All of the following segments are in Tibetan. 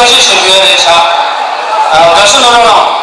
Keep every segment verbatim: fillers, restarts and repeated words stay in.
ཐུགས་རྗེ་ཆེ་ཞུ་ཡ་རེད་ཤག་ཨ། དགའ་བསུ་གནང་རོགས་གནང་།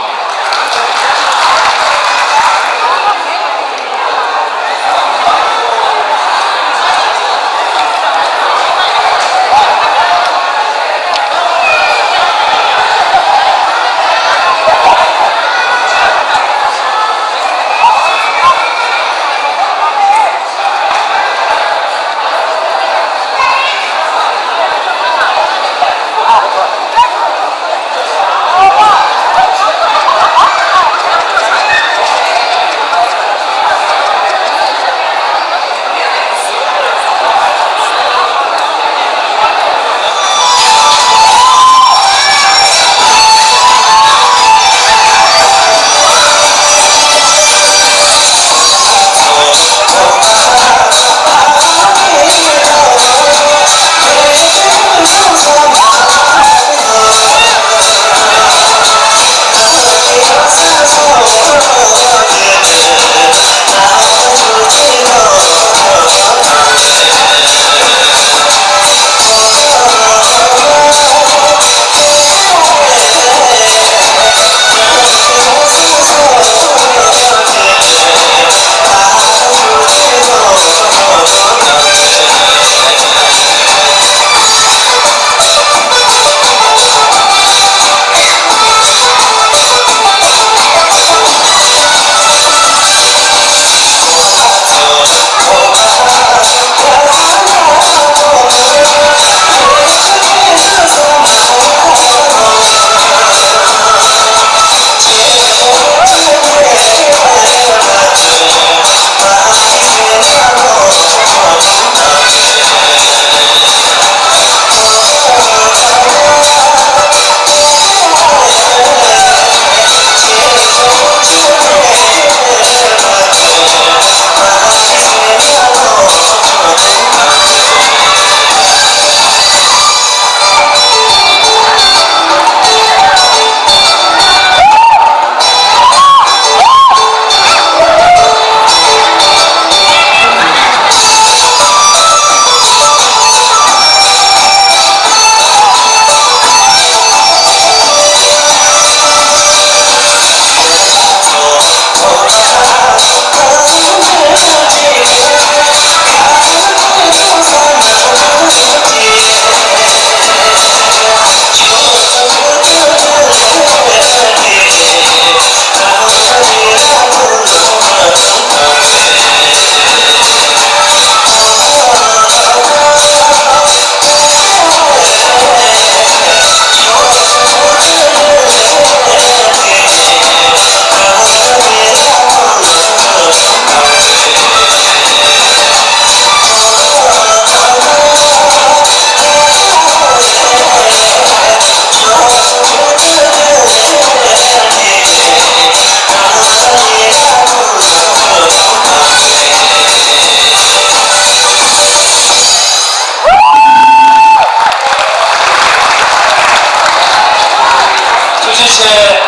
ཐུགས་རྗེ་ཆེ།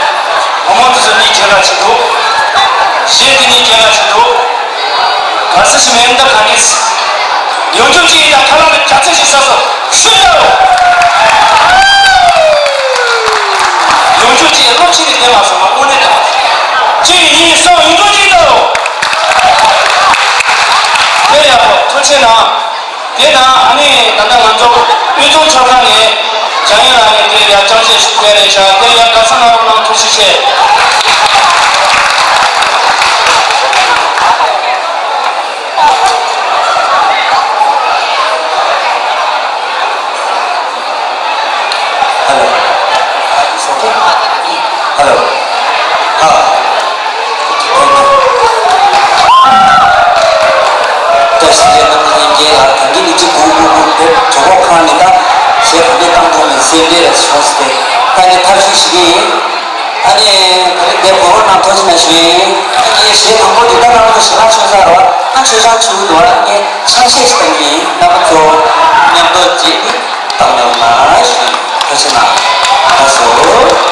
བུ་མོ་དེ་ཚོ་གཉིས་ཁྱེད་ལ་ཆེ་འདུག་གཞས་དེ་གཉིས་ཁྱེད་ལ་ཆེ་འདུག་ག་ས་ཞིག་མེད་འདི་ག་གིས། ཡོང་རྒྱུ་གཅིག་ཡིན་ན་ཁ་ལག་ནི་རྒྱ་ཚད་ཞིག་ཟ་སོང་། སུ་ཡོད། ཡོང་རྒྱུ་གཅིག་སློབ་ཁྲིད་ནས་བསྡད་མ་སོང་ང་དངོས་གནས་དང་། གཅིག་ཡིན་སོང་ཡོང་རྒྱུ་གཅིག་དང་། དེ་ཡག་པོ་ཐུགས་རྗེ་གནང་། དེ་དང་ཨ་ནི་ད་ལྟ་ང་ཚོ་དབུས་གཙང་ཚོགས་ཁང་ནས་འཇམ་དབྱངས་ལགས་ནས་དེ་ཡར་ཅང་ཅེས་ཞུ་མཁན་རེད་ཤག་དེ་ཡར་དགའ་ས་གནང་རོགས་གནང་། ཐུགས་རྗེ་ཆེ། Hello. It's okay. Hello. हाँ। ད་ཤེས་ཡོན་ནམ་ལྷན་རྒྱས་ལ་ད་གིན་ནི་གཅིག་སྒུག་སྒུག་སྒུག་དེ་གྲོད་ཁོག་ཁ་ནས་ད་གཞས་ག་འདྲས་བཏང་ཐུབ་མིན་སེམས་པའི་རེ་སོང་སྟེ་ད་ནི་ཐག་གཅོད་བྱེད་ཀྱི་ཡིན། ཨ་ནི་ད་ནི་དེ་གོ་བོ་རྣམས་ཐོག་ཅི་ན་ཞུ་ཡིན། ཨ་ནི་གཞས་དང་པོ་འདི་ད་རང་ཚོ་ཞེ་དྲག་ཆོས་ས་རོ་ཨ་ཆོས་ས་ཆུ་འདུག་ཨ་ནི་ཆང་ཤས་ཤིག་བཏང་གི་ཡིན། རྣམ་པ་ཚོ་མཉམ་དུ་བརྗེད་ནི་བཏང་ཡོང་ན་ཞུ་ཡིན། ཐུགས་རྗེ་གནང་། ལགས་སོ།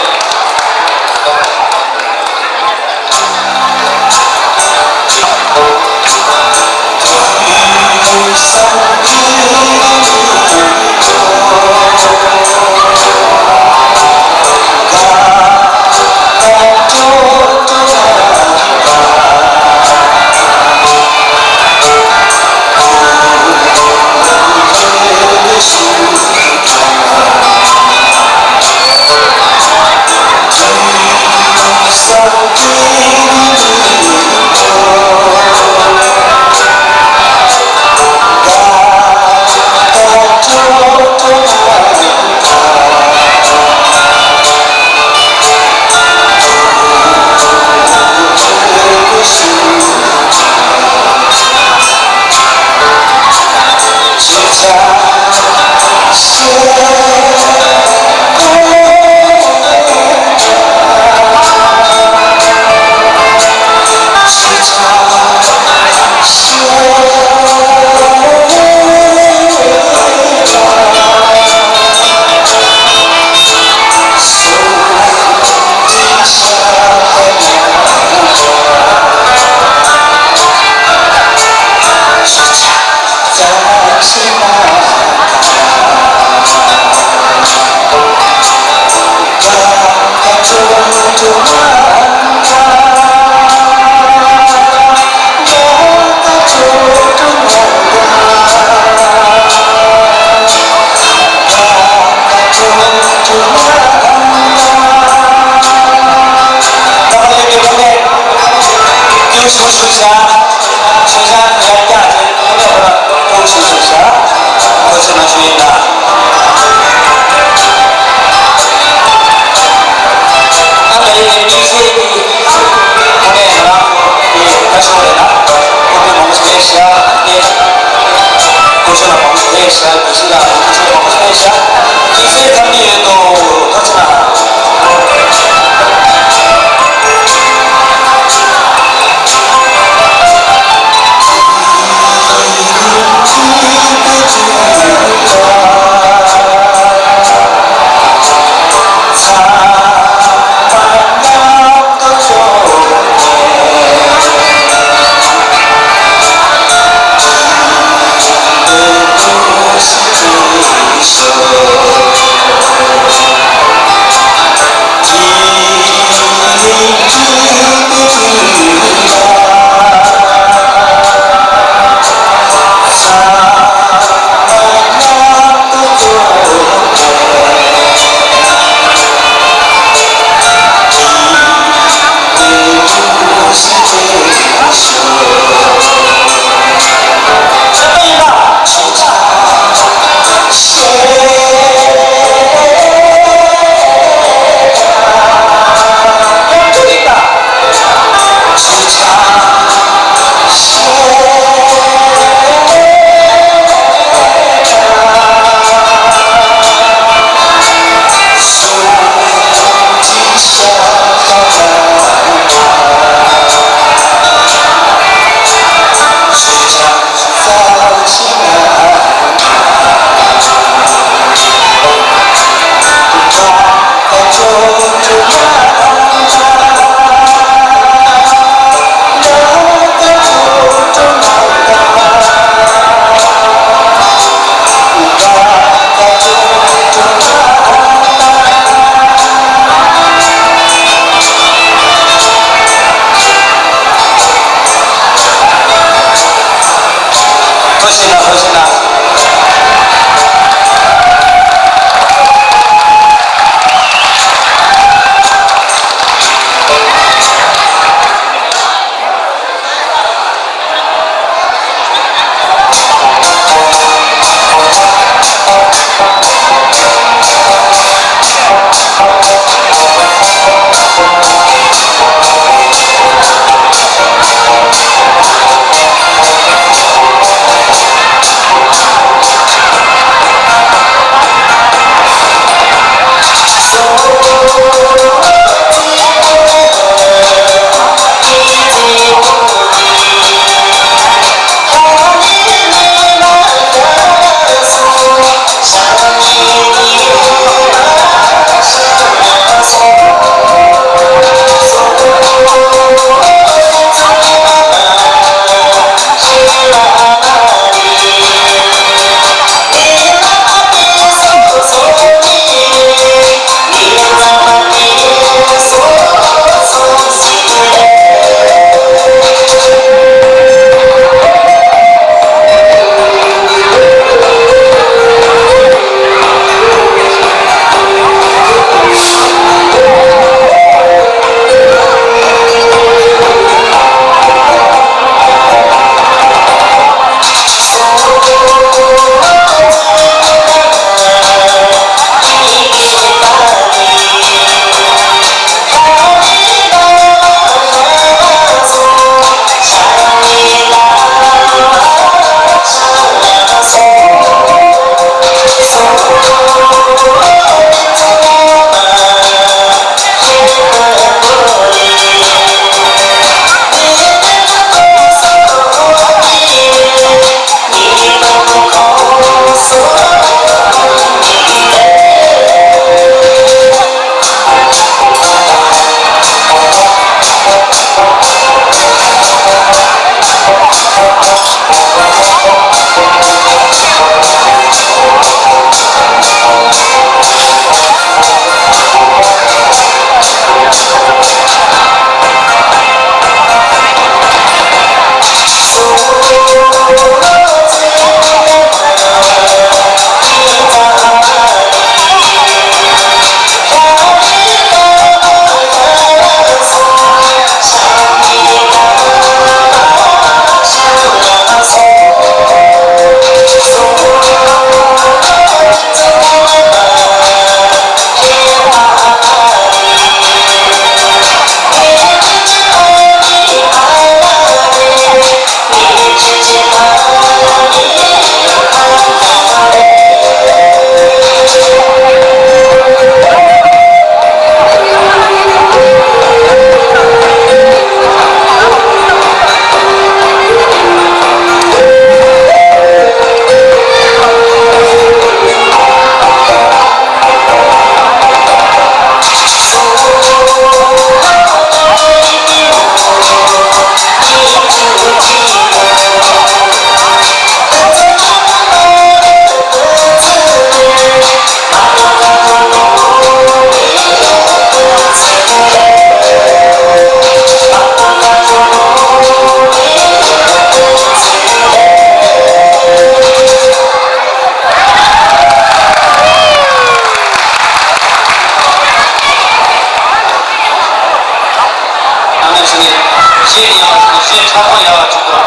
ཡག་པོ་ཡག་བྱུང་འདུག་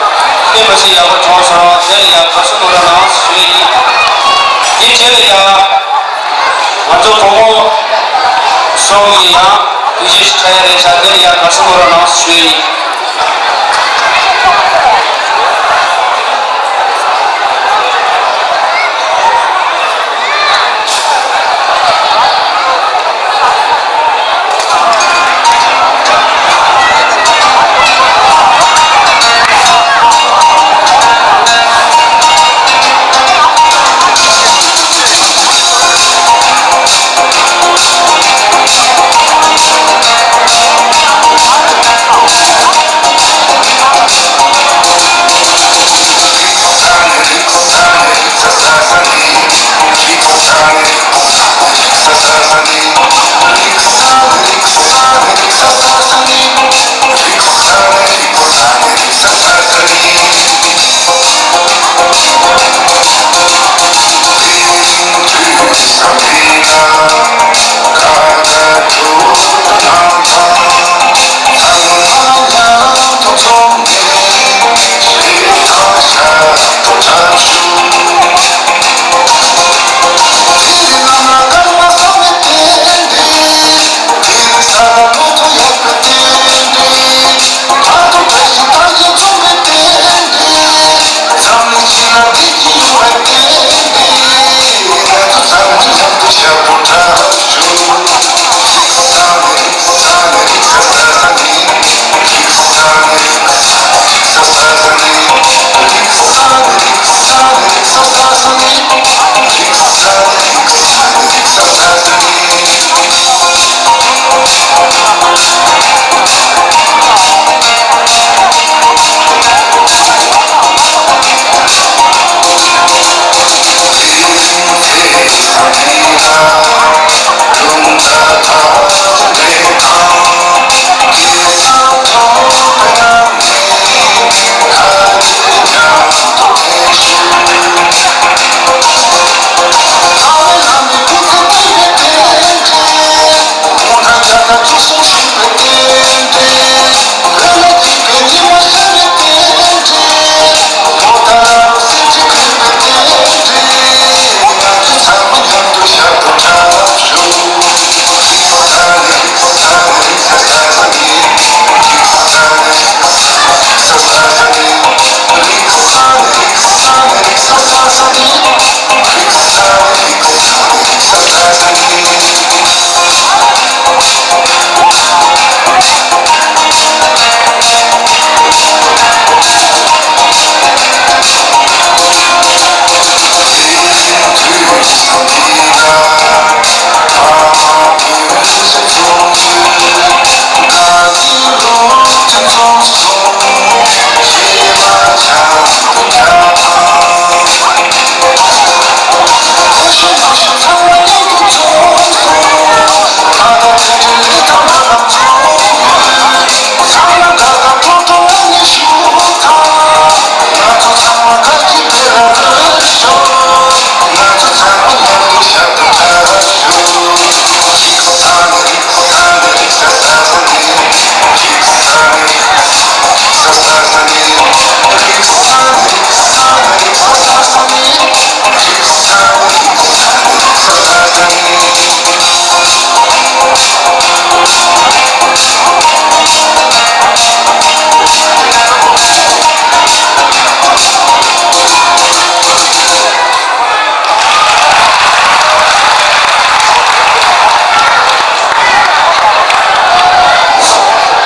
དེ་མི་ཚེ་ཡག་པོ་བྱུང་སོང་། དེ་ལ་ཡང་དགའ་བསུ་གནང་རོགས་གནང་ཞུ་ཡི། དེ་རྗེས་ལ་ཡང་ང་ཚོ་བུ་མོ་གསུམ་གྱི་ཡང་དུས་ཆེན་ཞིག་འཁྲབ་ཡ་རེད་ཤག་དེ་ལ་ཡང་དགའ་བསུ་གནང་རོགས་གནང་ཞུ་ཡི།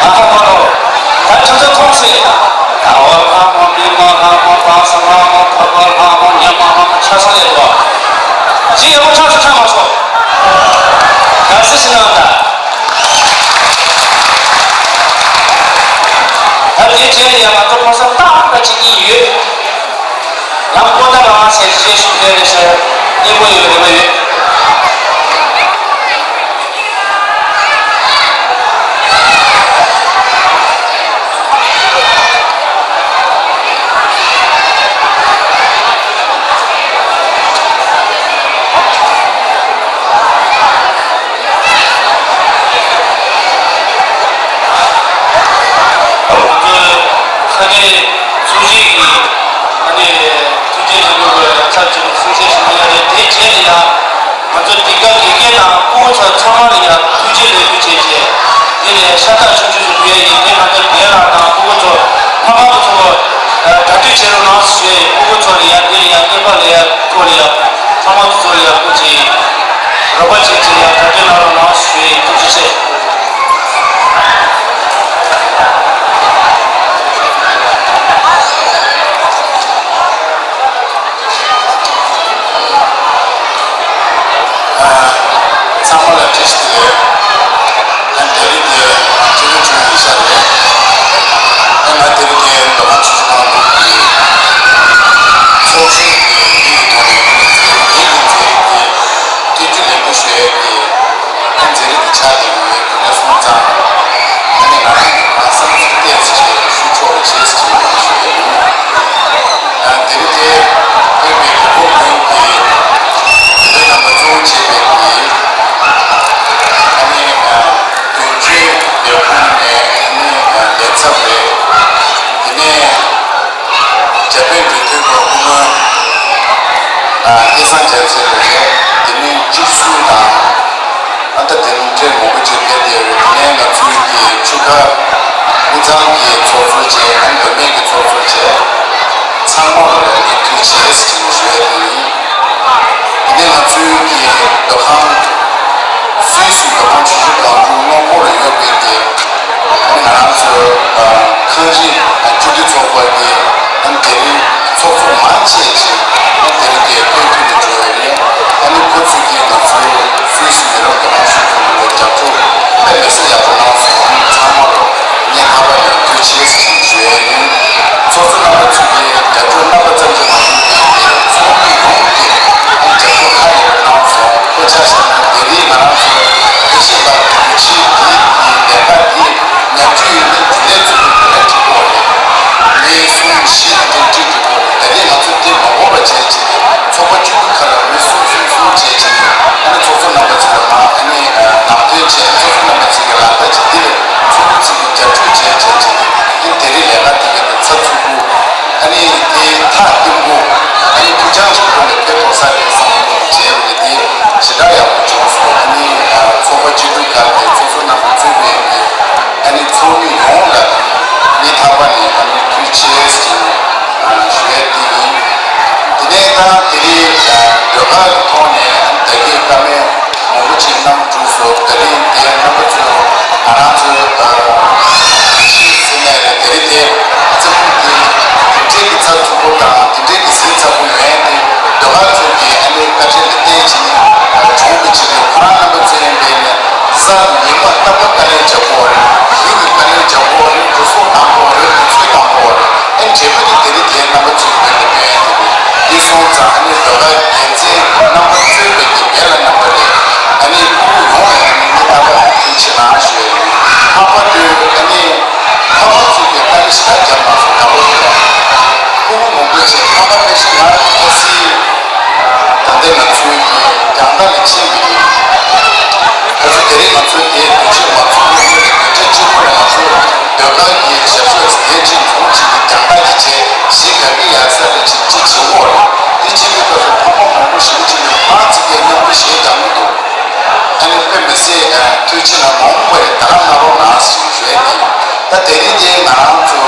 ཨ་ཧ་མ་ནོ། ད་ཁྱོད་ཚོ་མཐོང་སྲིད། ད་འོ་ལྷ་མོ་མི་མོ་ལྷ་མོ་བ་ས་ལྷ་མོ་ཕ་མ་ལྷ་མོ་ཉ་མ་ལྷ་མོ་ཆ་ཚང་ཡོད་པ། ཅི་ཡག་པོ་ཆགས་སུ་ཆགས་མ་སོང་། དགའ་བསུ་ཞིག་གནང་དང་། ད་དེ་རྗེས་ལ་ཡང་ང་ཚོ་ཕོ་གསར་ཏག་ཏག་ཅིག་གཉིས་ཡོད། ཡང་པོ་ཏ་ར་ཟེར་ཞེས་ཞུ་མཁན་རེད་ཟེར། སྙན་པོ་ཡོད་རེད་པ་ཡོད། ཁ་ཉིན་ ཚང་མ་ལ་བཀྲ་ཤིས་བདེ་ལེགས། ང་དེ་རིང་དེ་ང་ཕྲུ་གུ་བཅུ་ཡིན་ཤག་རེད། ཨ་ང་དེ་རིང་དེ་མདོ་ཁམས་ཆུ་བཞི་སྒང་དྲུག་གི་ཚོགས་གཞོན་གྱི་མི་ཡི་ཐོག་ནས་ཁོང་ཚོའི་ཡིད་ཀྱི་མཛད་རིམ་དེ་སྐྱོན་བརྗོད་ལན་པོ་ཞུ་ཡས་ཀྱི་ཨ་མཛད་རིམ་དེ་ཆགས་བསྡད་ཡོད་དེ་འདྲ་སོང་ཙང་ཨ་ནི་ང་རང་གི་ང་བསམ་ཚུལ་ཏོག་ཙམ་ཞིག་ཞུ་ཆོག་པ་བྱེད་ཟེར་ཞུ་ཡས་ཡིན། དེ་རིང་དེ་བོད་པའི་གོ་བོད་ཀྱི་བོད་རྣམ་པ་གཙོ་བོ་བྱས་པའི་གི་ཨ་ནི་དོན་གཅོད་ལས་ཁུངས་ནས་ཨ་ནི་ལས་ཚབ་རེད། དེ་ནས་འཇར་པན་འབྲེལ་མཐུད་པ་སྐུ་ངོ་སྐལ་བཟང་རྒྱལ་མཚན་རེད། དེ་ནས་སྤྱི་ཟུར་དང་། ཨ་ད་དེ་རིང་འཕྲལ་མང་པོ་ཅིག་ཕེབས་བསྡད་ཡོད། དེ་ནས་ང་ཚོའི་གི་ཆུ་ཁ་དབུས་གཙང་གི་ཚོགས་གཙོ་བཅས་ཨ་ནི་མདོ་སྨད་ཀྱི་ཚོགས་གཙོ་བཅས་ཚང་མ་ལ་ངས་ཐུགས་རྗེ་ཆེ་ཞེས་ཞུ་ཡ་དེ་ཡིན། དེ་ནས་ང་ཚོའི་གི་མདོ་ཁམས་སུད་སི་མདོ་ཁམས་ཆུ་བཞི་སྒང་དྲུག་སྔོན་འགོག་ལ་ཡོད་པའི་གི་ཨ་ནི་ང་རང་ཚོའི་ཁང་རིགས་བཅུ་བདུན་ཚོགས་པ་གི་ཨ་ནི་དེ་རིང་ཚོགས་གཙོ་མང་ཆེ་ཞིག་ཨ་ནི་དེ་རིང་གི་ཕེབས་ཐུབ་པ་བྱུང་ཡོད་རེད། ཨ་ནི་ཁོ་ཚོས་ཀྱིས་ང་ཚོའི་སུད་སི་མི་རབས་མདོ་ཁམས་ཆུ་བཞི་སྒང་དྲུག་ལ་རྒྱབ་སྐྱོར་དཔེ་མི་སྲིད་ཡག་པོ་གནང་སོང་། ཨ་ནི་ཚང་མ་ལ་ངས་ཁ་པར་ནས་ཐུགས་རྗེ་ཆེ་ཞེས་ཞུ་ཡ་ཡིན། ཚོགས་གཙོ་རྣམ་པ་ཚོས་ཀྱིས་རྒྱབ་སྐྱོར་རྣམ་པ་ཙམ་ཞིག་མ་ཡིན་པར་ཚོགས་མི་ཡོངས་ཀྱིས་ཨ་ནི་རྒྱབ་སྐྱོར་ཁ་ཡོད་པ་གནང་སོང་། ཁོ་ཆ་བཞག་ན་དེ་རིང་ང་རང་ཚོ་དེ་བཞིན་པ་དུས་ཆེན་འདི་གི་ལས་ཀ་འདི་ཉམས་རྒྱུ་ཡིན་ན་འདི་འདྲའི་ཚུལ་དུ་འདི་འདྲ་འགྲིག་གི་ཡོད་རེད། མི་གསུམ་བཞི་དེ་འདྲའི་འགྲིག་འགྲིག་གི་ཡོད་རེད། དེ་རིང་ང་ཚོ་འདི་མ་འགོར་བ་བྱས་ཅིག་ཚོགས་པ་བཅུ་དགུ་ཁ་ལ་མི་གསུམ་གསུམ་གསུམ་བྱས་ཅིག་ཨ་ནི་ཚོགས་གཙོ་རྣམ་པ་ཚོ་ལ་མ་ཨ་ནི་ནང་དོན་བྱས་ཚོགས་གཙོ་རྣམ་པ་ཚོ་གི་ལག་བསྟར་ཅིག་འདི་ལས་ཚོགས་པ་ཚོ་གི་རྒྱབ་སྐྱོར་བྱས་བྱས་ཅིག་ཨ་ནི་དེ་རིང་ལས་ཀ་དེ་ག་དེ་ཚགས་ཚུད་པོ། ཨ་ནི་དེ་ཐག་གཏུམ་པོ། ཨ་ནི་ཕུགས་རྒྱང་ཞིག་ཐོག་ནས་ཕེབས་ཐུབ་ས་རེད་བསམ་བློ་བྱས་པ་རེད། དེ་ཞེ་དྲག་ཡག་པོ་བྱུང་སོང་། ཨ་ནི་ཚོགས་པ་སྤྱི་འཐུས་ཁག་གི་ཚོགས་གཙོ་རྣམ་པ་གཙོས་པའི་ཨ་ནི་ཚོགས་མི་ཡོངས་ལ་ངས་ཐག་པ་ནས་ཨ་ནི་ཐུགས་རྗེ་ཆེ་ཞེས་ཞུ་ཡས་དེ་ཡིན། དེ་ནས་ད་དེ་རིང་ཟློས་གར་གྱི་ཐོག་ནས་ཨ་ནི་ད་གིན་བཀའ་མོལ་མང་པོ་ཅིག་གནང་གྲུབ་སོང་། ད་རིང་དེ་རྣམ་པ་ཚོས་ང་རང་ཚོའི་ཨ་ཤེས་ཟིན་ནས་རེད། དེ་རིང་དེ་རྩེད་མོ་དེ་དེ་འདྲའི་གི་ཚགས་ཚུད་པོ་དང་དེ་འདྲའི་གི་ཟིན་ཚགས་པོ་ཡོད་ཡན་དེ་ཟློས་གར་ཚོགས་ཀྱི་ཨ་ནི་བཀའ་དྲིན་ལ་བརྟེན་བྱས་ནས་བྱུང་བ་ཅིག་རེད། ཁོ་རང་རྣམ་པ་ཚོའི་ཡན་དེ་ནས་གཟའ་ཉི་མ་རྟག་པར་དཀའ་ལས་རྒྱག་དགོས་རེད། ཡུལ་གྱི་དཀའ་ལས་རྒྱག་དགོས་རེད། འགྲོ་སོང་བཏང་དགོས་རེད། དུས་ཚོད་བཏང་དགོས་རེད། ཨ་ནི་བྱེད་པོ་དེ་དེ་རིང་དེ་རྣམ་པ་ཚོའི་མདུན་དུ་ཕེབས་ཡོད་དེ་རེད། འདི་སོང་ཙང་ཨ་ནི་ཟློས་གར་རྒྱལ་མཚན་རྣམ་པ་གཙོས་པའི་གི་རྒན་ལགས་རྣམ་པ་རེད། ཨ་ནི་ཕྲུ་གུ་ཡོངས་ལ་ཨ་ནི་ངས་ད་བར་ཐུགས་རྗེ་གནང་ཞུ་ཡ་ཡིན། ལྷག་པར་དུ་ཨ་ནི་ལྷག་པར་ཚོས་ཀྱི་ཨ་ནི་ཞེ་དྲག་རྒྱབ་གནང་སོང་། ད་བར་དུ་ཕྲུ་གུ་མང་པོ་ཅིག་ལྷག་པར་དུ་ཞིག་ང་ཁ་སི་ད་ལྟའི་ང་ཚོའི་གི་རྒྱང་ཐག་ལ་ཕྱིན་པའི་ང་ཚོ་དེ་རིང་ང་ཚོའི་དེའི་དུས་ཆེན་མ་ཚོགས་པའི་དུས་ཆེན་གཅིག་པུ་ལ་ང་ཚོ་ཟློས་གར་གྱི་ཞབས་ཞུ་ཚོ་གལ་ཆེན་ཆུང་ཆེ་གི་རྒྱང་ཐག་གི་བྱས་གཞིས་ག་གི་ཡར་ས་རེ་ཆེ་ཆེ་ཆེ་བོ་རེད། དེ་བྱེད་པའི་སྐབས་སུ་ཕ་མ་མང་པོ་ཞིག་ཅིག་ནས་ཕར་ཚིག་གི་མཉམ་དུ་ཞེས་ཀྱང་མི་འདུག་ཨ་ནི་དཔེ་མི་སྲིད་ཐུགས་རྗེ་ཆེ་ན་མ་འོངས་པ་ཡི་ད་ག་གནང་རོགས་གནང་ཞེས་ཞུ་ཡ་ཡིན། ད་དེ་རིང་དེ་ང་རང་ཚོ་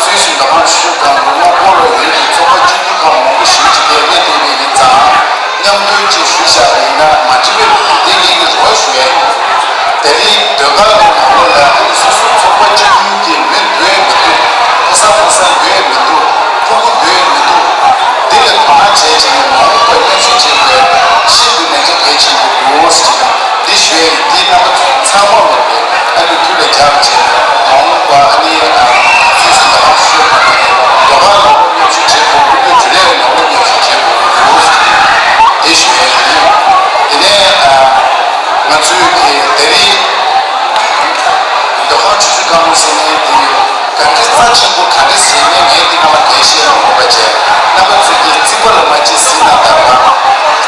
སུད་སི་མདོ་ཁམས་ཆུ་བཞི་སྒང་དྲུག་སྔོན་འགོག་ལ་ཡོད་པའི་ཚོགས་པ་སྤྱི་འཐུས་ཁག་མང་པོ་ཞིག་ཅིག་དེ་སླེབས་ཡོད་པ་ཡིན་ཙང་། མཉམ་འདུས་ཅིག་ཞུས་བཞག་པ་ཡིན་ན་མ་འགྲིག་པའི་དེ་ངེད་ཀྱི་རོགས་ཞུ་ཡ་ཡིན། དེ་རིང་ཟློས་གར་གྱི་ནང་ལོགས་ལ་སོ་སོའི་ཚོགས་པ་སྤྱི་འཐུས་ཀྱི་མི་འདུས་མི་འདུག་ཕོ་གསར་ཕོ་གསར་འདུས་མི་འདུག་ཕྲུ་གུ་འདུས་མི་འདུག་འདི་ལ་དོ་སྣང་བྱས་བྱས་ནས་མ་འོངས་པར་མཉམ་ཞུགས་བྱེད་དགོས། ཤིན་ཏུ་ནན་ཆ་གལ་ཆེན་པོ་འདུག་ཟེར་ནས་འདི་ཞུ་ཡ་ཡིན། འདི་རྣམ་པ་ཚོ་ཚང་མ་ལོག་པའི་ཨ་ནི་ཐུགས་ལ་འཇགས་བྱས་ནས་མ་འོངས་པ་ཨ་ནི་ཚིག་ཟིན་ལ་ཧང་ཤོད་པ་ནས་ཟློས་གར་ནང་ལོགས་མཉམ་ཞུགས་བྱེད་དགོས། ཀུན་སྤྱོད་འབྲུག་ལས་ནང་ལོགས་མཉམ་ཞུགས་བྱེད་དགོས་འདུག་ཟེར་ནས་འདི་ཞུ་ཡ་ཡིན། དེ་ནས་ང་ཚོའི་གི་དེ་རིང་མདོ་ཁམས་ཆུ་བཞི་སྒང་དྲུག་ཟེར་མཁན་དེ་ག་འདྲའི་རྩ་ཆེན་པོ་ག་འདྲ་ཟེར་ནས་ངས་འདི་སྒང་ལ་འགྲེལ་བཤད་གནང་དགོས་པ་བྱས། རྣམ་པ་ཚོས་ཀྱིས་རྩིག་པ་ལ་མ་ཅིག་ཟིན་ན་ད་རང་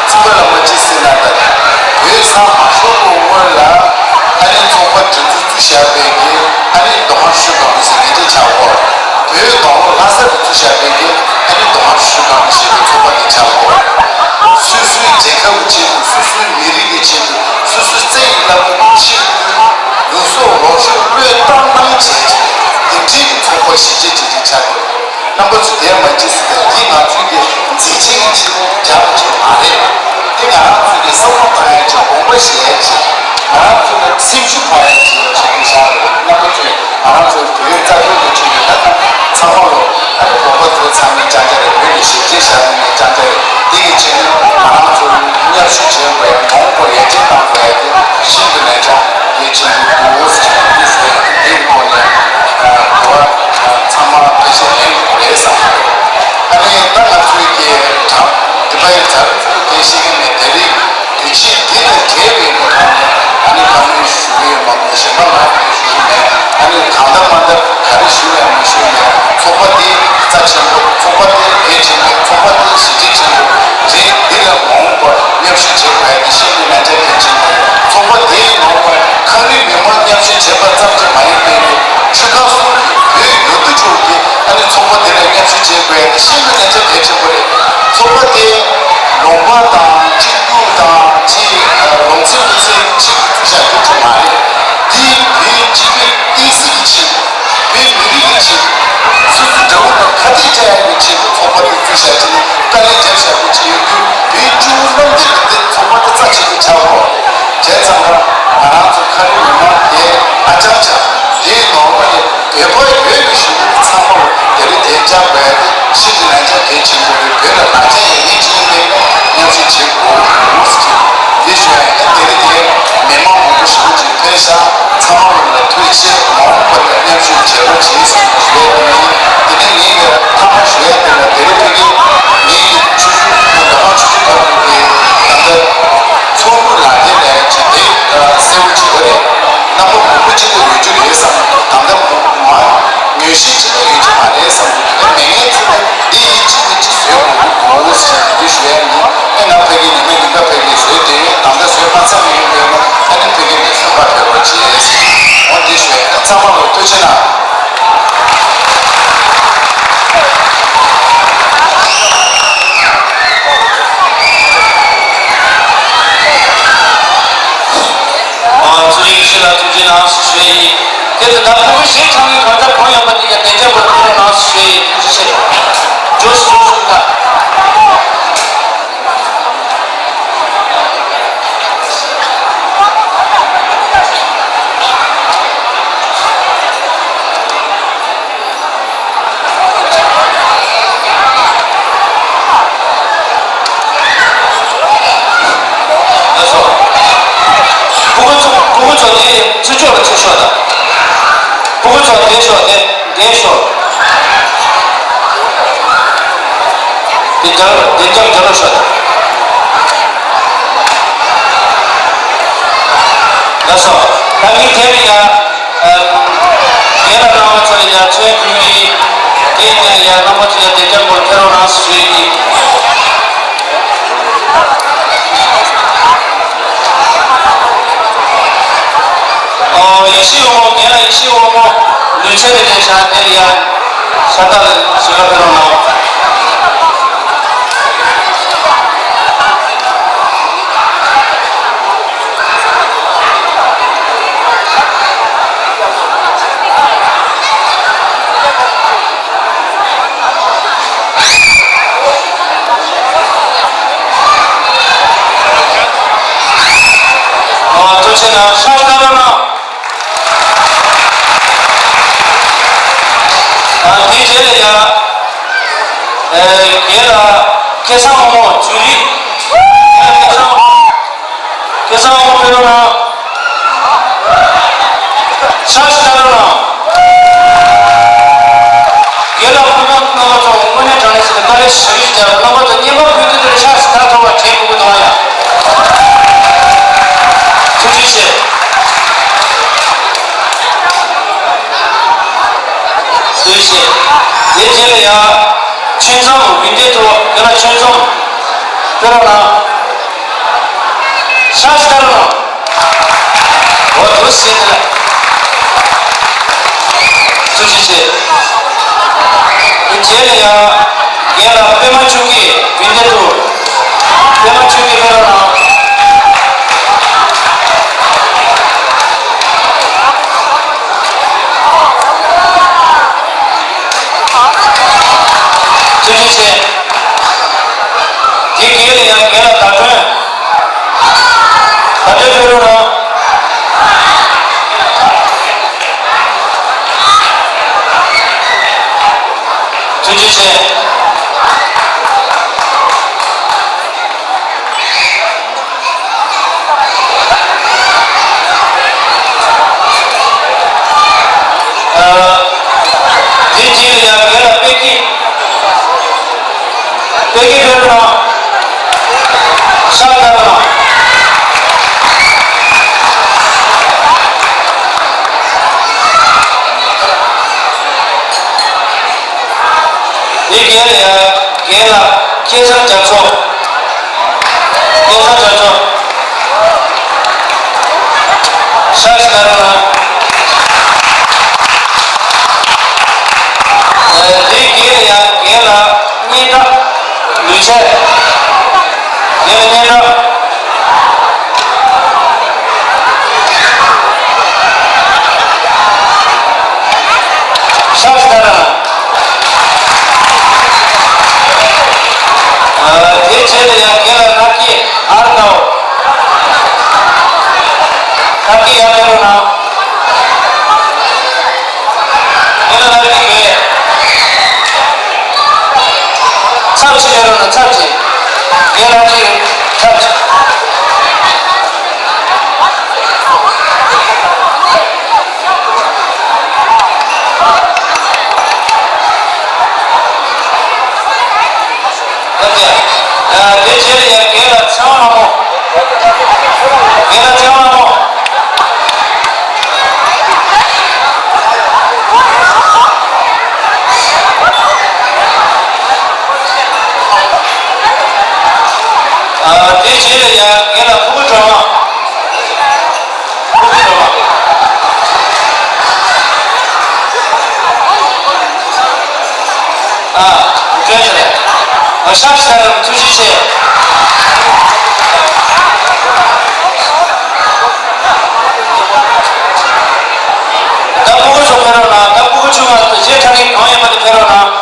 རྩིག་པ་ལ་མ་ཅིག་ཟིན་ན་ད་བོད་ཚང་མ་ཤོག་གུ་སྔོན་ལ་ཨ་ནི་ཚོགས་པ་དེ་ཚོ་བཙུགས་བཞག་པའི་གི་ཨ་ནི་མདོ་ཁམས་ཆུ་བཞི་སྒང་དྲུག་ཟེར་མཁན་དེ་ཆགས་འོ། བོད་ནང་ལོགས་ལྷ་ས་དུ་བཙུགས་བཞག་པའི་གི་ཨ་ནི་མདོ་ཁམས་ཆུ་བཞི་སྒང་དྲུག་ཟེར་གི་ཚོགས་པ་དེ་ཆགས་འོ། སོ་སོའི་རྒྱལ་ཁབ་ཀྱི་ཆེད་དུ། སོ་སོའི་མི་རིགས་ཀྱི་ཆེད་དུ། སོ་སོའི་རྩ་བའི་བླ་མའི་ཆེད་དུ། ལུས་སྲོག་ལོངས་སྤྱོད་བློས་བཏང་གནང་བྱས་ཀྱི་དེ་འདྲའི་གི་ཚོགས་པ་གཞི་རྒྱ་ཆེ་ཆེ་ཆགས་འོ། རྣམ་པ་ཚོ་དེར་མ་ཅིག་ཟེར་ཏེ་འདི་ང་ཚོའི་གི་མཛད་རྗེས་ཀྱི་ཆེད་དུ་རྒྱབ་ཀྱི་མ་རེད། འདི་ང་རང་ཚོའི་གི་བསམ་བློ་བཏང་ཡ་ཅིག་དགོངས་པ་བཞེས་ཡ་ཅིག་ང་རང་ཚོའི་གི་སེམས་ཤུགས་འཕར་ཡ་ཅིག་ཡོད་ཆགས་ཀྱི་ཤག་རེད། རྣམ་པ་ཚོས་ང་རང་ཚོའི་བོད་རྩ་དོན་གྱི་ཆེད་དུ་ད་ལྟ་ཚང་མ་ལོ་ཨ་ནི་དགོངས་པ་ཚོ་ཚང་མའི་བཅར་འཆར་རེད། བོད་ཀྱི་གཞིས་བྱེས་ཞབས་གཉིས་ཀྱི་བཅར་འཆར་རེད། འདི་གི་ཆེད་དུ་ང་རང་ཚོ་མཉམ་ཞུགས་བྱེད་དགོས། ཆེན་པོ། ཚོགས་པ་དེ་གལ་ཆེན་པོ། ཚོགས་པ་དེ་གཟི་བརྗིད་ཆེན་པོ་རེད། འདི་ལ་མ་འོངས་པར་མཉམ་ཞུགས་བྱེད་དགོས་ཡ་དེ་ཤིན་ཏུ་ནན་ཆ་གལ་ཆེན་པོ་རེད། ཚོགས་པ་དེའི་ནང་ལ་ཁ་རིག་མི་མང་མཉམ་ཞུགས་བྱེད་པ་ཙམ་གྱིས་མ་ཡིན་པའི་ཆུ་ཁ་གསུམ་གྱི་བོད་ཡུལ་དུ་ཕྱོགས་ཀྱི་ཨ་ནི་ཚོགས་པ་དེ་ལ་མཉམ་ཞུགས་བྱེད་དགོས་ཡ་དེ་ཤིན་ཏུ་ནན་ཆ་གལ་ཆེན་པོ་རེད། ཚོགས་པ་དེ་ལུང་པ་དང་གཅིག་གྱུར་དང་གཅིག་ལུང་ཚན་དུ་ཚན་གཅིག་ཏུ་བཞག་རྒྱུ་ཅིག་མ་རེད། འདི་བོད་སྤྱི་པའི་བསྟན་སྲིད་ཀྱི་ཆེད་དུ། བོད་མི་རིགས་ཀྱི་ཆེད་དུ། སོ་སོའི་དགྲ་བོ་དང་ཁ་གཏད་བཅག་ཡག་གི་ཆེད་དུ་ཚོགས་པ་དེ་བཙུགས་བཞག་ཅིག་ནི་དཀའ་ལས་བརྒྱབ་བཞག་རྒྱུ་ཅིག་ཡོད་དུས། བོད་སྤྱི་བོ་གནམ་བསྟན་ལ་བརྟེན་ཚོགས་པ་དེ་རྩ་ཆེན་པོ་ཆགས་དགོས། བྱས་ཙང་ང་རང་ཚོ་ཁ་རིག་མི་མང་དེ་ཨ་ཅག་ཅག་དེའི་ནང་ལ་ནི་བོད་པ་ཡོད་པའི་གཞུང་ཚང་མ་ལ་དེ་རིང་དེ་བཅར་དགོས་ཡ་དེ་ཤིན་ཏུ་ནན་ཆ་གལ་ཆེན་པོ་རེད། བོད་ལ་ལག་ཆ་ཡོད་མཁན་ཅིག་ཡིན་པས་མཉམ་ཞུགས་བྱེད་དགོས་ཟེར་གྱི་འདི་ཞུ་ཡ་ཡིན། དེ་རིང་དེ་མི་མང་མང་པོ་ཞེ་པོ་ཅིག་ཕེབས་ཤག་ཚང་མ་ལ་ཐུགས་རྗེ་ཆེ། མ་འོངས་པ་ལ་མཉམ་ཞུགས་བྱེད་རོགས་གྱིས་ཟེར་ཞུ་ཡ་ཡིན། དེ་ནས་ངས་ཀྱི་ཐ་མ་ཞུ་ཡ་དེ་ལ་དེ་རིང་ཕ་གི་ངེད་ཀྱི་ཆུ་ཤུར་ཁོང་མི་མང་ཆུ་ཤུར་བར་དུ་གི་ད་ལྟ་ཚོགས་དྲུང་ལག་ལེན་ལ་ཅིག་དེ་གསལ་བོ་བྱེད་པ་རེད། རྣམ་པ་མང་པོ་ཅིག་ལ་ཡོད་རྒྱུ་རེད་བསམ་གྱི་འདུག་ད་ལྟ་མ་ངོས་ཤེས་ཅིག་ལ་ཡོད་རྒྱུ་མ་རེད་བསམ་གྱི་འདུག་ཨེ་མེད་མཁན་ཚོ་ལ་འདི་ཡིན་གཅིག་མིན་གཅིག་བཟོས་དགོས་ཀྱི་འདུག་ཟེར་འདི་ཞུ་ཡ་ཡིན། ཨེ་ང་ཕ་གི་ཉི་མ་ཉིན་ག་ཕ་གི་བཟོས་ཏེ་ད་ལྟ་བཟོས་མ་ཚར་བ་ཡིན་པས་ན་ཨ་ནི་ཕ་གི་ནས་བཟོས་པ་ཕེབས་རོགས་བྱེད་ཟེར། འོ་འདི་ཞུ་ཡ་ཡིན། ཚང་མ་ལ་ཐུགས་རྗེ་གནང་། ཨ། ཚོགས་ཞུགས་ཞུ་ལ་ཐུགས་རྗེ་གནང་ཞུ་ཡི། དེ་ལ་ད་ཕྲུ་གུ་ཞིག་ཚང་མས་གང་ལྟར་གང་ཡོང་པ་དེ་ག་བདེ་འཇགས་པོ་ཐོབ་རོགས་གནང་ཞུ་ཡི། ཐུགས་རྗེ་ཆེ། འགྲོ་སོང་ཞུ་ལ། ལགས་སོ། སྤུ་གུ་ཚོ་སྤུ་གུ་ཚོ་དེ་ཚུར་ཕྱོགས་ལ་ཚུར་ཤོག་དང་། སྤུ་གུ་ཚོ་བསྡད་ཤོག་བསྡད་བསྡད་ཤོག་དེ་རྒྱབ་དེ་རྒྱབ་རྒྱབ་ལ་ཤོག་དང་། ལགས་སོ། ད་མི་དེ་ལ་ཡ། རྒན་ལགས་རྣམ་པ་ཚོ་ལ་ཡ་མཚོན་ཕུལ་ཡིན། དེ་དེ་ལ་ཡ་རྣམ་པ་ཚོ་ཡ་བདེ་འཇགས་སྐོར་ཕེབས་རོགས་གནང་ཞུ་ཡིན། ཨོ་ཡེ་ཤེས་དབང་མོ། རྒན་ལགས་ཡེ་ཤེས་དབང་མོ་ལུས་རྩལ་ལ་བསྡད་ཤག་དེ་ལ་ཡ་ཤ་སྟག་ལ་ཞུ་ལ་ཕེབས་རོགས་གནང་། ཨོ་ཐུགས་རྗེ་གནང་། ཤ་སྟག་རོགས་གནང་། ཨ་དེའི་རྗེས་ལ་ཡ། ཨེ་རྒན་ལགས་སྐལ་བཟང་དབང་མོ་ཇུ་རི། རྒན་ལགས་སྐལ་བཟང་དབང་མོ། སྐལ་བཟང་དབང་མོ་ཕེབས་རོགས་གནང་། ཤ་ཞིག་སྟག་རོགས་གནང་། རྒན་ལགས་སྐུ་ངོ་རྣམ་པ་ཚོ་དངོས་གནས་དྲང་གནས་ཟེར་ནས་དཀའ་ལས་ཞེ་པོ་ཞིག་བརྒྱབ། རྣམ་པ་ཚོ་བརྙན་པར་ཕུལ་དུས་དེར་ཤ་ཞིག་སྟག་ཐོབ་པར་བྱེད་དགོས་ཀྱི་འདུག་ཨ་ཡ། ཐུགས་རྗེ་ཆེ། ཐུགས་རྗེ་ཆེ། དེ་རྗེས་ལ་ཡ། ཆོས་འཛོམས་འོད་ལྡན་ཐུབ། རྒན་ལགས་ཆོས་འཛོམས་ཕེབས་རོགས་གནང་། ཤ་ཞིག་སྟག་རོགས་གནང་། འོ་འདུག་སེ་བྱས་ཏེ། ཐུགས་རྗེ་ཆེ། དེ་རྗེས་ལ་ཡ། རྒན་ལགས་པད་མ་ཆོས་སྐྱིད་འོད་ལྡན་ཐུབ། པད་མ་ཆོས་སྐྱིད་ཕེབས་རོགས་གནང་། ཐུགས་རྗེ་ཆེ། དེ་རྗེས་ལ་ཡ་རྒན་ལགས་ཟླ་སྒྲོན། ཟླ་སྒྲོན་ཕེབས་རོགས་གནང་། ཐུགས་རྗེ་ཆེ། ཨ། དེ་རྗེས་ལ་ཡ་རྒན་ལགས་པད་སྐྱིད། པད་སྐྱིད་ཕེབས་རོགས་གནང་། དེ་ལ་ཡང་རྒན་ལགས་སྐལ་བཟང་རྒྱ་མཚོ། སྐལ་བཟང་རྒྱ་མཚོ། ཤག་ཤག་རོགས་གནང་། ཨ། དེའི་རྒན་ལ་ཡང་རྒན་ལགས་སྙན་གྲགས། ལུས་ཆད། རྒན་ལགས་སྙན་གྲགས། ཤག་ཤག་རོགས་གནང་། ཨ། དེ་རྗེས་ལ་ཡང་རྒན་ལགས་ནག་སྐྱེས་ཨར་དའོ། ནག་སྐྱེས་ཡར་ཕེབས་རོགས་གནང་། རྒན་ལགས་ནག་སྐྱེས་རེད། ཚབ་བྱེད་རོགས་གནང་། ཚབ་བྱེད། རྒན་ལགས་ཀྱིས་ཚབ་བྱེད། ཨ། དེ་རྗེས་ལ་ཡང་རྒན་ལགས་ཚེ་དབང་ལྷ་མོ། རྒན་ལགས་ཚེ་དབང་ལྷ་མོ། ཨ། དེ་རྗེས་ལ་ཡང་རྒན་ལགས་ཕུར་བུ་སྒྲོལ་མ། ཨ། ཨ། ཤག་ཤག་རོགས་གནང་། ཐུགས་རྗེ་ཆེ། ད་ཕྲུ་གུ་ཚོ་ཕེབས་རོགས་གནང་། ད་ཕྲུ་གུ་ཆུང་བ་ཚོ་གཞས་འཁྲབ་མཁན་གང་ཡོད་པ་དེ་ཕེབས་རོགས་གནང་།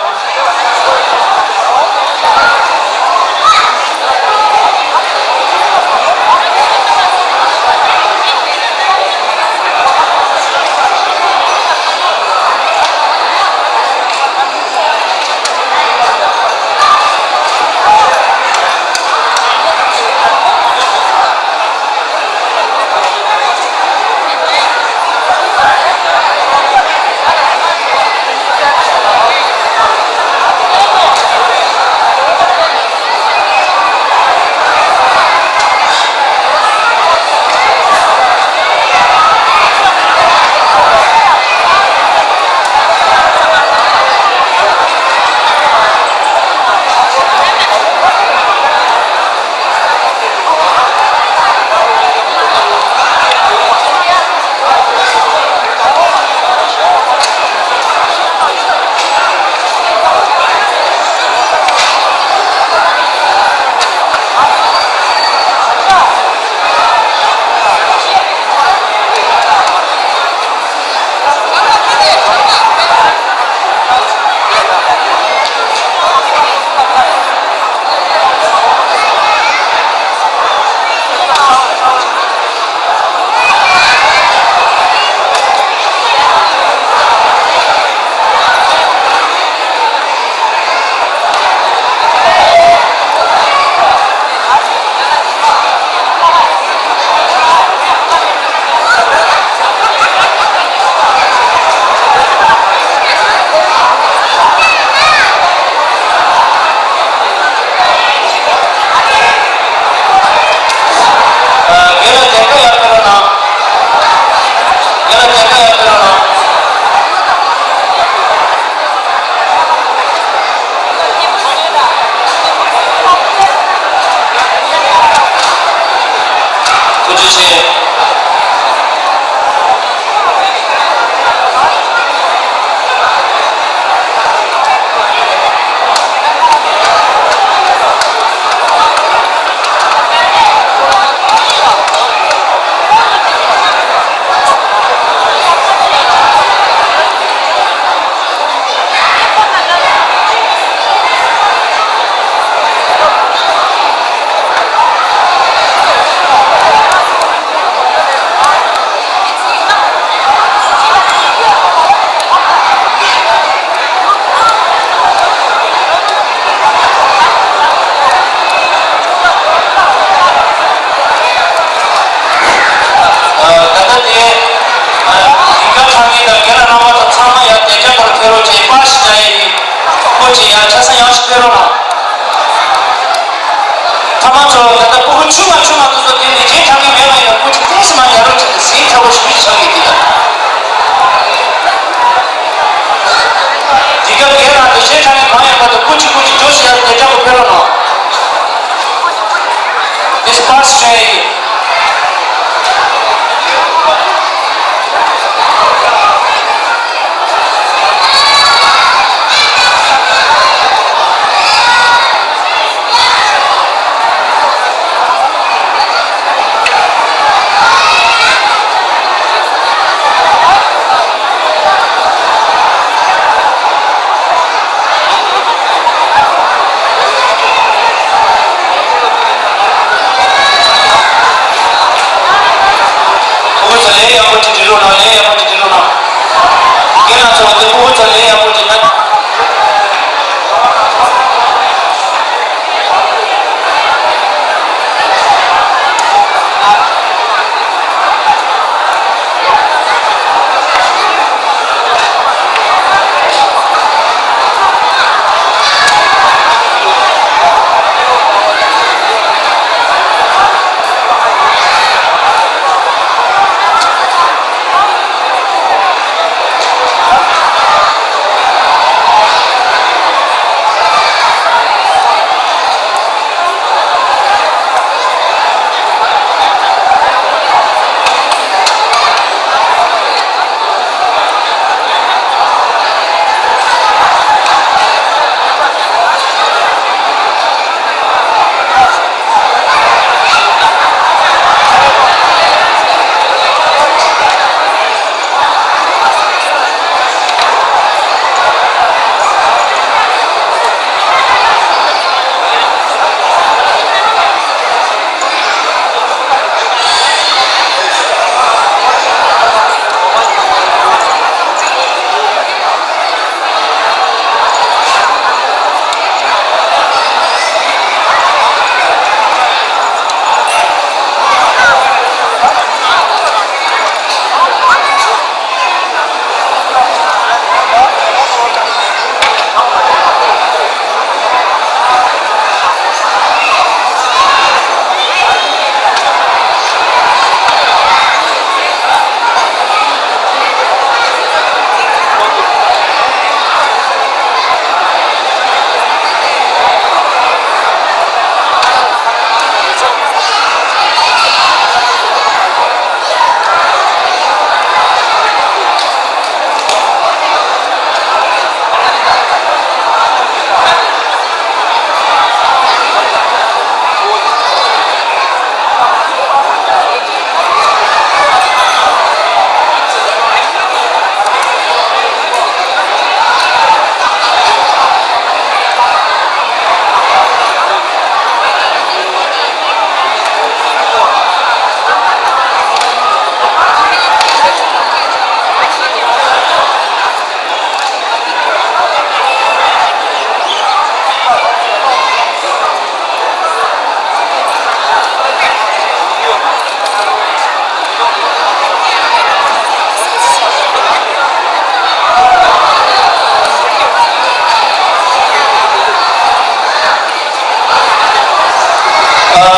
རྒན་ལགས་དེ་ག་ཡར་ཕེབས་རོགས་གནང་། རྒན་ལགས་དེ་ག་ཡར་ཕེབས་རོགས་གནང་། ཐུགས་རྗེ་ཆེ། ད་ལྟ་དེ་ཨ་ཡིག་ཀ་འཁྲབ་མཁན་དང་རྒན་ལགས་རྣམ་པ་ཚོ་ཚང་མ་ཡར་གདན་ས་སྐོར་ཕེབས་རོགས་བྱེད། པར་ཞིག་བཞག་ཡ་ཡིན། སྐུ་མཁྱེན་ཡར་ཆ་ཚང་ཡང་ཞིག་ཕེབས་རོགས་གནང་། ཐ་མ་ཚོ་ད་ལྟ་ཕྲུ་གུ་ཆུང་མ་ཆུང་མ་དེ་ཚོ་དེ་ནས་གཞས་འཁྲབ་མཁན་མེད་པ་ཡིན་ན། སྐུ་མཁྱེན་ཏོག་ཙམ་མར་ཡར་རོགས་བྱེད། གཟིགས་ཁྲ་བོ་ཞིག་ཞིག་ཆགས་ཡོད་དེ། འདི་ག་རྒན་ལགས་དེ་གཞས་འཁྲབ་མཁན་གང་ཡོད་པ་དེ། གཅིག་པུ་གཅིག་འགྲོ་ཞིག་ཡར་དེ་འདྲ་གོ་ཕེབས་རོགས་གནང་། Disperse བྱས་ཡིན། ཕྲུ་གུ་ཚོ་ལས་ཡག་པོ་ཅིག་འབྲི་རོགས་གནང་། ལས་ཡག་པོ་ཅིག་འབྲི་རོགས་གནང་། རྒན་ལགས་ཚོ་དེ་ཕྲུ་གུ་ཚོ་ལས་ཡག་པོ་ཅིག་གནང་།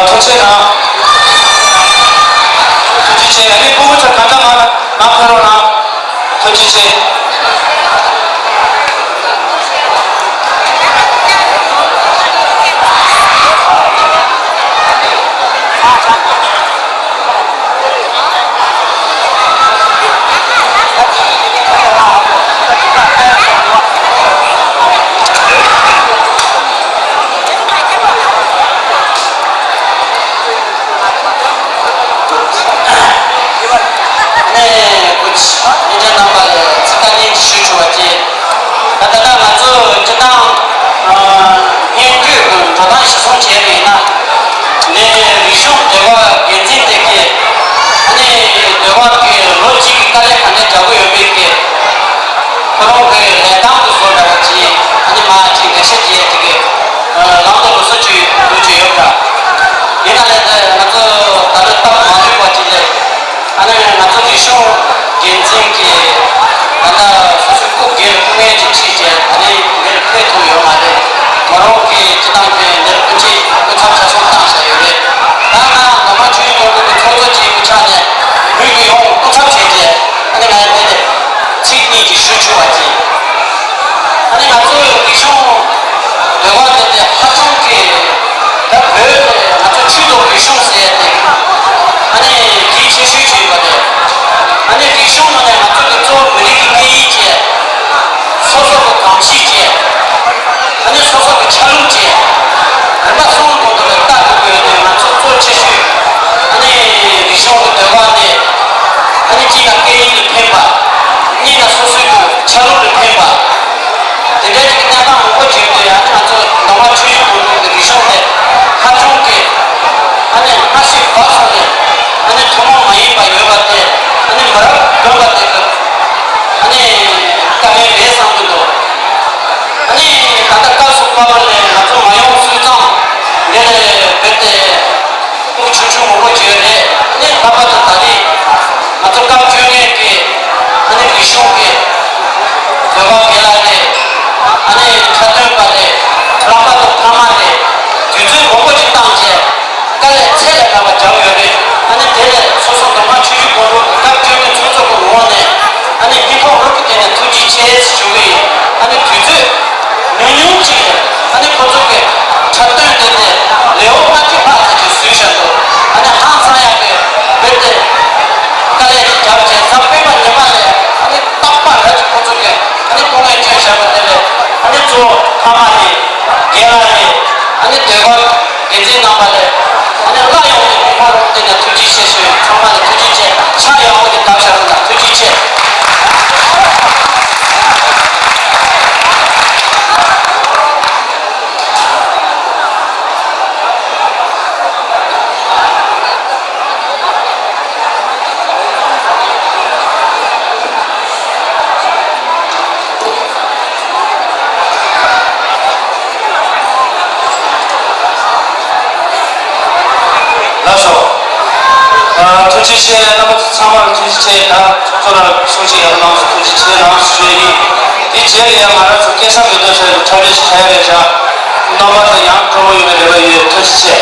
ཐུགས་རྗེ་གནང་། ཐུགས་རྗེ་ཆེ། ཨ་ནི་ཕྲུ་གུ་ཚོ་གང་འདྲ་མ་མ་ཕེབས་རོགས་གནང་། ཐུགས་རྗེ་ཆེ། ནས་སྐུ་མཁྱེན་རྣམ་པ་ལ་ཚིག་བཀའ་ལན་ཞུ་ཆོག་པ་བཅས། ད་ལྟ་ང་ཚོ་སྤྱི་བཏང་སྙན་བརྒྱུད་ཀྱི་འགྲོ་སྟངས་གཞིར་བཟུང་བྱས་པ་ཡིན་ན། འདི་རིག་གཞུང་ཟློས་གར་འགན་འཛིན་དེ་གིས་ཨ་ནི་ཟློས་གར་གྱི་ལོ་གཅིག་གི་དཀའ་ལས་ག་འདྲ་རྒྱག་གི་ཡོད་མེད་ཀྱི་ཁོ་རང་གི་ལས་སྟངས་ཀྱི་བཟོ་འདྲ་བ་ཅིག་ཨ་ནི་མ་ཅིག་འགྲེལ་བཤད་བྱེད་ཡས་ཅིག་གི་ལམ་དུ་ལོ་སོ་ཅིག་འགྲོ་གི་ཡོད་འདྲ། ཡིན་ན་ལས་ད་ང་ཚོ་ད་ལོ་སྟབས་མ་ལེགས་པ་ཅིག་ལས། ཨ་ནི་ང་ཚོ་རིག་གཞུང་འགན་འཛིན་གྱིས་ད་ལྟ་སོ་སོའི་སྐུ་སྒེར་སྐུ་ངལ་གྱིས་ཁྲིད་བྱས་ད་ནི་འདིར་ཕེབས་ཐུབ་ཡོད་མ་རེད། ང་རང་གིས་སྤྱི་བཏང་གི་འདིར་སྐུ་མཁྱེན་སྐུ་ཚབ་ བོད་པ་དགེ་ལགས་རེད། ཨ་ནི་འཁྲབ་སྟོན་པ་རེད། བླ་མ་དང་ཕ་མ་རེད། དུས་ཚོད་མང་པོ་ཞིག་བཏང་བྱས་དཀའ་ལས་ཚད་ལས་བརྒལ་བ་བརྒྱབ་ཡོད་རེད། ཨ་ནི་དེ་ལས་སོ་སོ་གདོང་དམར་ཆོས་བརྒྱུད་དགོན་པ་གི་སྐབས་བཅོ་ལྔའི་ཚོགས་གཙོ་གི་ངོས་ནས་ཨ་ནི་སྙིང་ཁོང་རུས་ཀྱི་གཏིང་ནས་ཐུགས་རྗེ་ཆེ་ཞུ་གི་ཡིན། ཨ་ནི་དུས་ཚོད་ཉུང་ཉུང་ཅིག་ནས་ཨ་ནི་ཁོ་ཚོ་གི་འཁྲབ་སྟོན་དེ་ནས་ལེའུ་ལྔ་བཅུ་ལྷག་ཙམ་ཞིག་བཟོས་བཞག་འདུག་ཨ་ནི་ཧང་སང་ཡག་གི་རྦད་དེ་དཀའ་ལས་ཅིག་བརྒྱབ་བྱས་གཟའ་སྤེན་པ་ཉི་མ་ལ་ཨ་ནི་རྟག་པར་ར་ཅིག་ཁོ་ཚོ་གི་ཨ་ནི་སྐུ་ངལ་བསྐྱོན་བཞག་པ་དེ་ལས་ཨ་ནི་གཙོ་བོ་ཕ་མ་རེད། རྒན་ལགས་རེད། ཨ་ནི་སྡེ་ཁག་འགན་འཛིན་རྣམ་པ་ལས་ཨ་ནི་སླར་ཡང་དེ་ཕུགས་ཁ་རོགས་བསྟན་ནས་ཐུགས་རྗེ་ཆེ་ཞུ། ཚང་མ་ལ་ཐུགས་རྗེ་ཆེ། ཕྱག་ཡག་པོ་ཞིག་བརྡབས་བཞག་རོགས་གནང་། ཐུགས་རྗེ་ཆེ། ལགས་སོ། ཨ། ཐུགས་རྗེ་ཆེ། རྣམ་པ་ཚོ་ཚང་མར་ཐུགས་རྗེ་ཆེ། ད་ཚོགས་གཙོ་ལགས་གསུང་བཤད་ཡག་པོ་གནང་སོང་། ཐུགས་རྗེ་ཆེ་གནང་ཞུ་ཡས་ཡིན། དེ་རྗེས་ལ་ཡང་ང་རང་ཚོ་སྐད་ཆ་མི་འདུག་ཟེར་ནས་འཁྲབ་རེས་ཤིག་ག་ཡ་རེད་བཞག་རྣམ་པ་ཚོ་ཡང་སྤྲོ་པོ་ཡོང་བའི་རེ་བ་ཡོད། ཐུགས་རྗེ་ཆེ།